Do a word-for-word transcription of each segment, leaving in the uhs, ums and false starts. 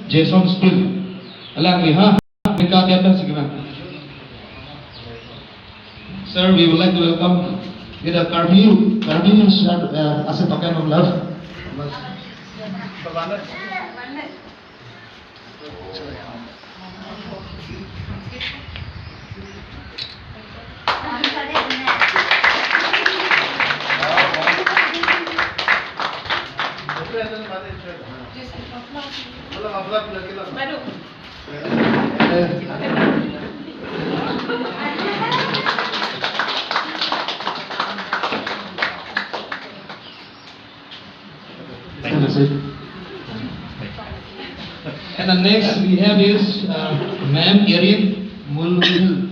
Jason Steel. Alangli ha, mereka dia kan segera. Sir, we would like to welcome with a Karbi, Karbi shirt, uh, as a token of love. Thank you. And the next we have is, uh, Ma'am Erin Mulvil.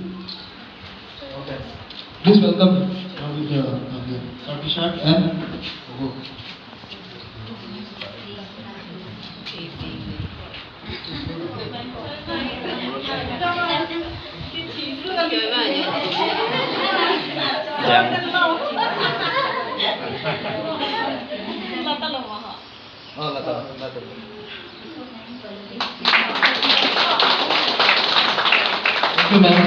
Please welcome, uh, with the, uh, the Karbi shirt and Thank you, ma'am.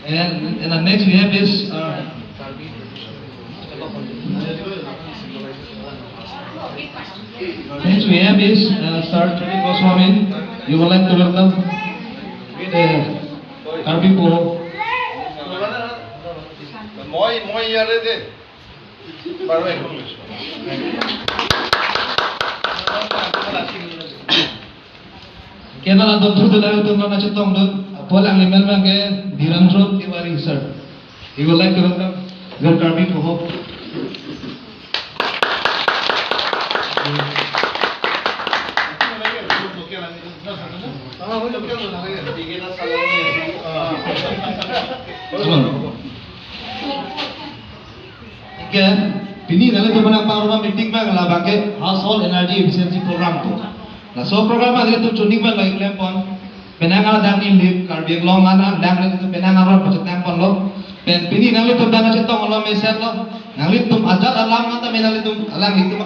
And, and the next we have is, uh, next we have is, uh, Sir Tony Goswami. We would like to welcome with the Karbi Poho. Moi, moi, yare de. Baru yang. Kena la don thu dela tu na chetong dun. Apo alangli amen abang ke Dhiranjot Tiwari sir. We would like to welcome Karbi Poho. Hello. Anke, pini nanglitum aphan nangparo meeting abang labang ke household energy efficiency program pu. Laso program nanglitum chuning abang lo iklem pon. Penang arat dang ni lip Karbi Anglong anan dang nanglitum penang arat pachetong ponlo. Pen pini nanglitum dang chetong lo mesen lo. Nanglitum ajat alam anta me nanglitum alanglitum